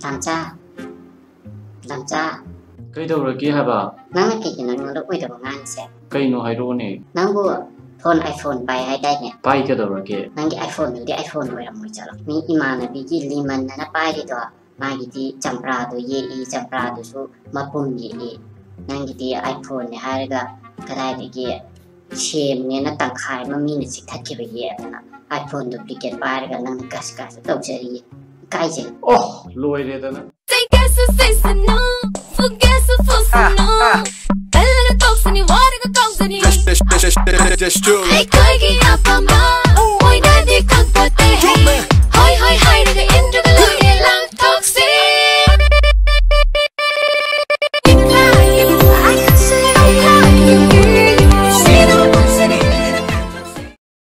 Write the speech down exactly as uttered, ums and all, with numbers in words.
ꯂꯝꯆꯥ, ꯂꯝꯆꯥ, ꯀꯩꯗꯧꯔꯒꯦ ꯍꯥꯏꯕ? ꯅꯪꯅ ꯀꯩꯒꯤꯅꯣ ꯑꯩꯉꯣꯟꯗ ꯑꯣꯏꯗꯕ ꯉꯥꯡꯉꯤꯁꯦ? ꯀꯩꯅꯣ ꯍꯥꯏꯔꯛꯑꯣꯅꯦ꯫ ꯅꯪꯕꯨ ꯐꯣꯟ iPhone ꯄꯥꯏ ꯍꯥꯏꯗꯥꯏꯅꯦ? ꯄꯥꯏ ꯀꯩꯗꯧꯔꯒꯦ? ꯅꯪꯒꯤ iPhone ꯗꯨꯗꯤ iPhone ꯑꯣꯏꯔꯝꯃꯣꯏ ꯆꯠꯂꯣ꯫ ꯃꯤ ꯏꯃꯥꯟꯅꯕꯤꯒꯤ ꯂꯤꯃꯟꯅ ꯄꯥꯏꯔꯤꯗꯣ, ꯃꯥꯒꯤꯗꯤ ꯆꯝꯄ꯭ꯔꯥꯗꯣ ꯌꯦꯛꯏ, ꯆꯝꯄ꯭ꯔꯥꯗꯨꯁꯨ ꯃꯄꯨꯝ ꯌꯦꯛꯏ꯫ ꯅꯪꯒꯤꯗꯤ iPhone ꯅꯦ ꯍꯥꯏꯔꯒ ꯀꯗꯥꯏꯗꯒꯤ ꯁꯦꯝꯅꯦꯅ ꯇꯪꯈꯥꯏ ꯑꯃ ꯃꯤꯅ ꯆꯤꯛꯊꯠꯈꯤꯕ ꯌꯦꯛꯑꯗꯅ iPhone duplicate ꯄꯥꯏꯔꯒ ꯅꯪꯅ ꯒꯁ ꯒꯁ ꯇꯧꯖꯔꯤꯌꯦ꯫ ꯏꯀꯥꯏꯖꯩ꯫ ꯑꯣ, ꯂꯣꯏꯔꯦꯗꯅ꯫ ꯇꯦꯛꯀꯦꯁꯨ ꯁꯤꯁꯅꯨ, ꯐꯨꯒꯦꯁꯨ ꯐꯨꯁꯅꯨ, ꯀꯜꯂꯒ ꯇꯣꯛꯁꯅꯤ, ꯋꯥꯔꯒ ꯀꯥꯎꯖꯅꯤ꯫ ꯑꯩꯈꯣꯏꯒꯤ